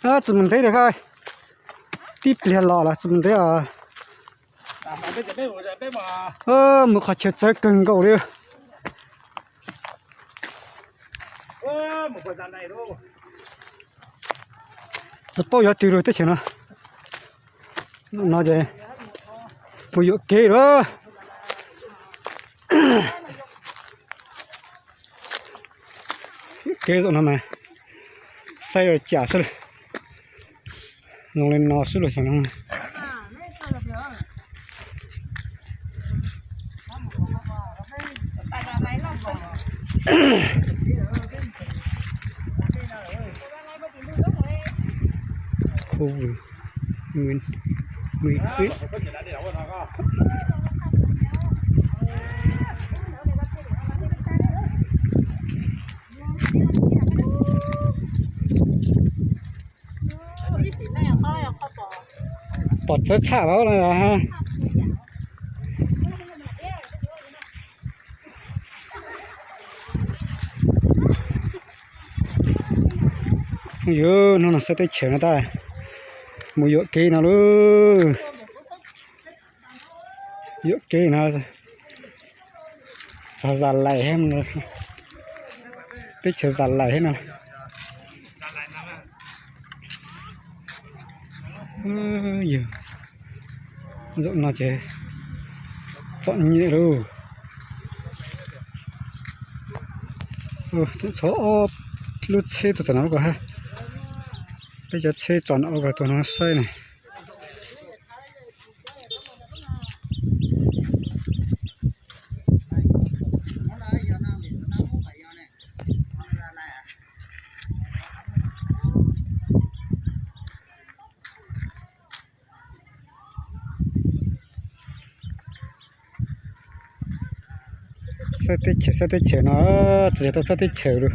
Tsis mus ntev li, tib pliag los lawm, tsis mus ntev os. Mus qhov chaw txawv kawg nkaus li. Tsis paub yuav twg lawm teb chaws no. No ces mus yuam kev lawm. Kev zaum no mas saib los cas xwb, zoo li no xwb los xyov no. Pom txawv tshaj los. Yus hnub no xwb teb chaws no tab mus yuam kev no lauj. Yuam kev no, txog Zas Lais thiab, teb chaws Zas Lais thiab no. Yog zaum no ces txom nyem lauj. Txhom ob lub tsheb tuaj tom no ko ha. Peb cov tsheb txom no ko tuaj no saib ne. Xab teb chaws, xab teb chaws no tsis yog tau xab teb chaws lawm.